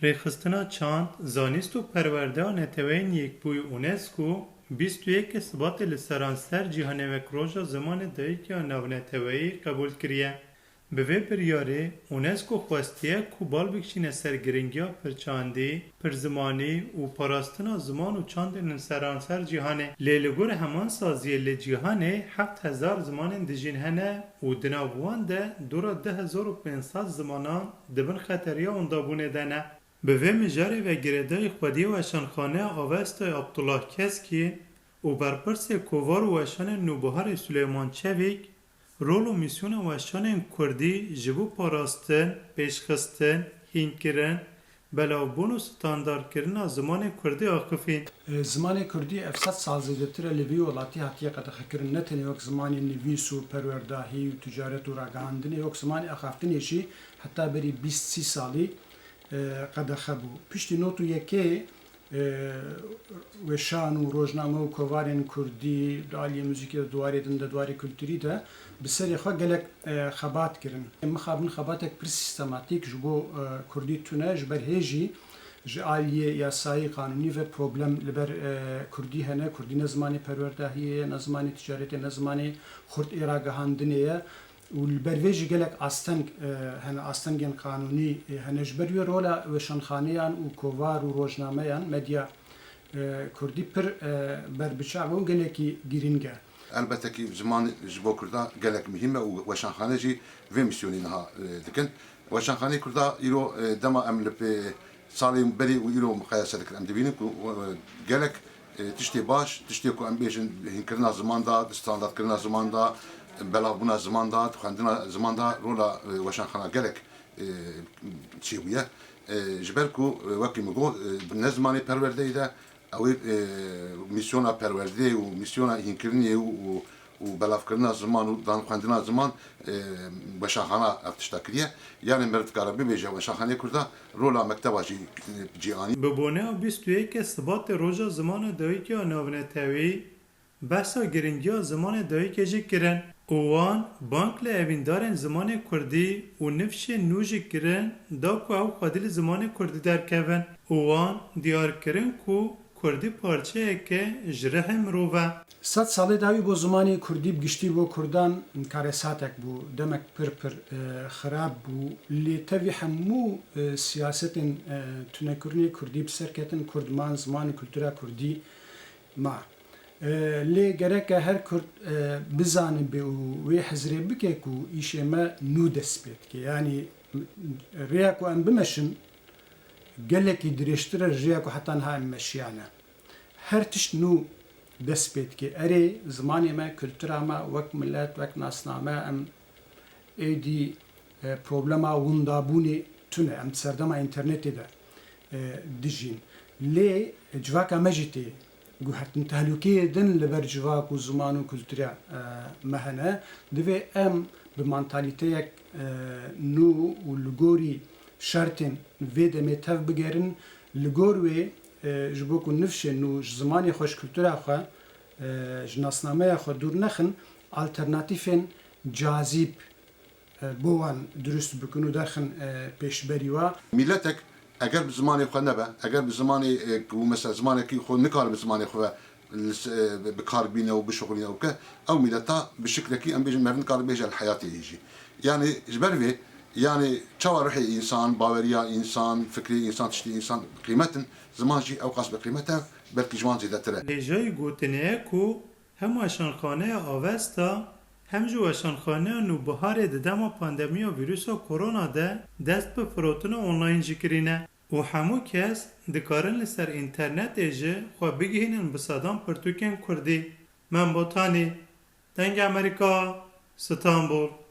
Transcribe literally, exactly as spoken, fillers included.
Rêxistina Çand, Zanîst û Perwerdeya Neteweyên Yekbûyî UNESCO bîst û yekê Sibatê li seranser cîhanê wek Roja Zimanê Dayikê ya Navneteweyî qebûl kiriye. Bi vê biryarê UNESCO xwestiye ku bal bikişîne ser giringiya pirçandî, pirzimanî û parastina ziman û çandên li seranser cîhanê. Lê li gor heman saziyê li cîhanê heft hezar zimanên dijîn hene û di nav wan de dora du hezar û pênc sed zimanan di bin xeteriya wendabûnê de ne. Bi vê mijarê ve girêdayî xwediyê Weşanxaneya Avestayê Abdullah Keskî û berpirsê Kovar û Weşanên Nûbiharê Suleyman Çevîk rol û mîsyona weşanên kurdî ji bo parastin, pêşxistin, hînkirin, belavbûn û standardkirina zimanê kurdî axifîn. E, zimanê kurdî ev sed sal zêdetir e li vî welatî hatiye qedexekirin, ne tenê wek zimanê nivîs û perwerdahî û ticaret û ragihandinê, wek zimanê axaftinê jî heta berî bîst sî salî, e, qedexe bû. Piştî nod û yekê, e, weşan û rojname û kovarên kurdî di aliyê muzîkê de, di warê din de, di warê kulturî de bi serê xwe gelek, e, xebat kirin. Mixabin xebatek pir sîstematîk ji bo, e, kurdî tune, ji ber hê jî ji aliyê yasayî, qanûnî ve problem li ber, e, kurdî hene. Kurdî ne zimanê perwerdahiyê ye, ne zimanê ticaretê, ne zimanê xurt ê ragihandinê ye. Û li ber vê jî gelek asteng, e, hene, astengên qanûnî, e, hene. Ji ber wê rola weşanxaneyan û kovar û rojnameyan, medya, e, kurdî pir, e, berbiçav e û gelekî girîng e. Elbette ki ziman ji bo Kurda gelek muhîm e û weşanxane jî vê mîsyonê niha, e, dikin. Weşanxaneyê Kurda îro, e, dema em li pê salên berî û îro muqayese dikin, em dibînin ku, e, gelek, e, tiştê baş, tiştê ku em bêjin hînkirina ziman da, standardkirina ziman da, belavbûna ziman da, xwendina ziman da, rola, e, weşanxana gelek, e, çêbûye. E, ji ber ku, e, wekî min got, e, ne zimanê perwerdeyê de, ew ê, e, mîsyona perwerdeyê û mîsyona hînkirinê û, û, û belavkirina ziman û dan xwendina ziman, e, weşanxana ev tişta kiriye. Yanî meriv dikare bibêje weşanxaneyê Kurda rola mekteba jî, e, cî anî. Bi boneya bîst û yekê Sibatê Roja Zimana Dayikê ya Navneteweyî behsa giringiya zimanê dayikê jî kirin û wan bang li evîndarên zimanê kurdî û nifşên nû jî kirin da ku ew xwedî li zimanê kurdî derkevin û wan diyar kirin ku kurdî parçeyeke ji rihê mirov e. Sed salê dawî bo zimanê kurdî bi giştî bo kurdan karesatek bû, demek pir pir, e, xirab bû. Lê tevî hemû, e, siyasetên, e, tunekirinê kurdî bi ser ketin, kurd man, ziman û kultura kurdî ma. E, lê gereke her kurd, e, bizanibe û wê hizrê bike ku îşê me nû dest pê dike. Yanî rêya ku em bimeşin gelekî dirêjtir e ji rêya ku heta niha em meşiyane. Her tişt nû dest pê dike. Erê, zimanê me, kultura me, wek milet, wek nasname em êdî, e, problema windabûnê tune. Em di serdema înternetê de, e, dijîn. Lê civaka me jî tê guhertin. Tehlûkeyê din li ber civak û ziman û kultura, e, me hene. Divê em bi mantalîteyek, e, nû û li gorî şertên vê demê tev bigerin. Li gor wê, e, ji bo ku nifşên nû ji zimanê xwe, ji kultura xwe, e, ji nasnameya xwe dûr nexin, alternatîfên cazîb, e, bo wan dirust bikin û derxin, e, pêşberî wa. Miletek eger bi zimanê xwe nebe, eger bi zimanê, e, ku mesela zimanekî xwe nikare bi zimanê xwe ve li s-, e, bi kar bîne û bişuxulîne û bike, ew mileta bi şiklekî em bêjin meriv nikare bêje li heyatê yê jî. Yanî ji ber vê, yanî çawa ruhê însan, baweriya însan, fikrê însan, tiştê însan qîmet in, ziman jî ewqas bi qîmet e, belkî ji wan zêdetir e. Hêjayî gotinê ye ku hem Weşanxaneya Avesta, hem jî Weşanxaneya Nûbiharê di dema pandemiya vîrusa korona de dest bi firotina online jî kirîne û hemû kes dikarin li ser înternetê jî xwe bigihînin bi sedan pirtûkên kurdî. Mem Botanî, Dengê Amerîka, Stenbol.